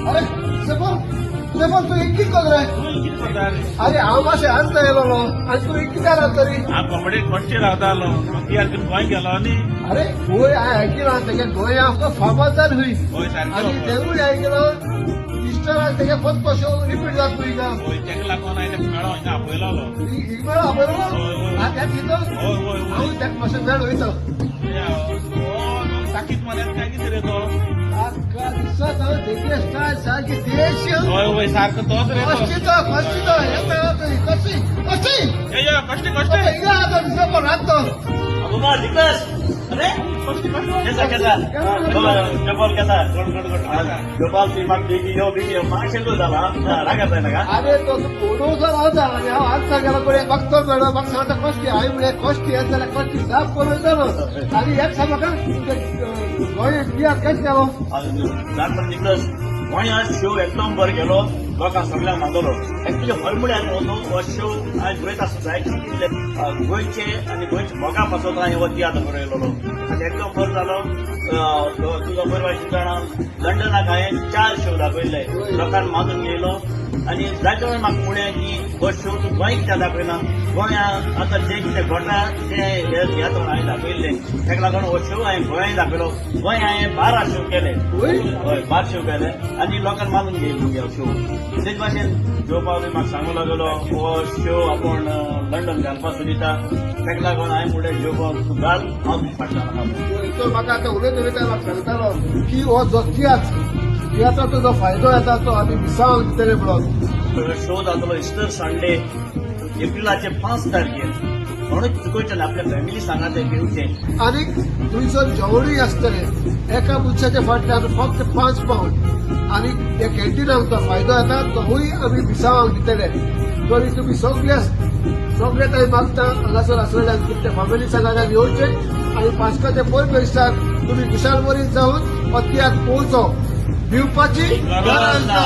अरे sepal sepal, तूं एक कितें रे? कितें करता रे? अरे, हांव मातशें आजता येयलो आनी तूं एक कित्याक तरी? हांव कॉमेडी कश्टी रावतालो, तियात्र गोंय गेलो न्ही. अरे वय, हांवें आयकिलां तेगे गोंया फामाद जाल हुंय. हय, सारकें. आनी तेवूय आयकिलां, इस्टराक तेगे फक्त शो रिपीट जाता तुका. हय, तेका लागून हांवें तेका मेळो हिंगा आपयलोलो. हिंग मेळ आपयलो? हय. आं, त्या दितो. हय हय. हांव तेका मातशें मेळ वयता. हो, ताकीत मन्यात काय कितें रे तो? आक्का दिसत हांव तेगे स्टायल सारकी देश. हय हय, सारको तोच रे तो. कश्टी तो, कश्टी तो येता कश्टी कश्टी. ये ये, कश्टी कश्टी. हिंगा आता दिसत पण रात तो. अबा दिकस, अरे. कश्टी कश्टी. कैसा कैसा जपाल, कैसा? गोड गोड गोड. जपाल, ती म्हाका बेगी यो, बेगी यो, मातशें जाला, रागार जायना का. अरे, तो उडोवचो रावता आनी हांव आज गेलो पळय, बघतो मॅडम, म्हाका सांगता कश्टी. हांवें म्हणलें, कश्टी येत जाल्यार कश्टी साफ करून जालो. आनी एक सांग म्हाका, गोंय तियात्र कशें गेलो? जाण निकलस, गोंयांत शो एकदम बरो गेलो, लोकांक सगळ्यांक मानवलो. एक्चुली हय म्हळ्यार हो शो आयज बरयता आसता जायते गोंयचे आनी गोंयचे मोगा पासत हांवें हो तियात्र बरयलेलो आनी एकदम बरो जालो. तुका बरें भाशेन जाणा, लंडनाक हांवें चार शो दाखयल्ले, लोकांक मानून घेयलो. आनी जायते वेळ म्हाका म्हणलें की हो शो तूं गोंय कित्याक दाखयना? गोंया आतां जें कितें घडटा तें हे तियात्रान हांवें दाखयल्लें. ताका लागून हो शो हांवें गोंयांत दाखयलो. गोंय हांवें 12 शो केले. हय, 12 शो केले आनी लोकांक मानून घेयलो मुगे शो. तेच भाशेन जो पावली म्हाका सांगू लागलो, हो शो आपूण लंडन घालपाक सोदिता. ताका लागून हांवें म्हणलें, जो पावल तूं घाल, हांव तुजे फाटल्यान आहा. तो म्हाका आतां उलयत उलयता म्हाका सांगतालो की हो जो तियात्र, तियात्राचो जो फायदो येता तो आमी मिसांवांक दितले म्हणून. शो जातलो इस्टर संडे, एप्रिलाचे 5 तारखेर, म्हणून चुकोयचें, आपल्या फॅमिली सांगात घेवचें. आनी थंयसर जेवणूय आसतलें. एका मनशाच्या फाटल्यान फक्त 5 पावंड आनी त्या कॅन्टिनाक जो फायदो येता तोवूय आमी मिसांवांक दितले. तरी तुमी सगळे सगळे थंय मागता, हांगासर आसलेल्यान तुमच्या फॅमिली सांगातान येवचे आनी पास्काचे पयले दिसाक तुमी खुशालभरीत जावन हो तियात्र पळोवचो. दिवपाची गरज ना.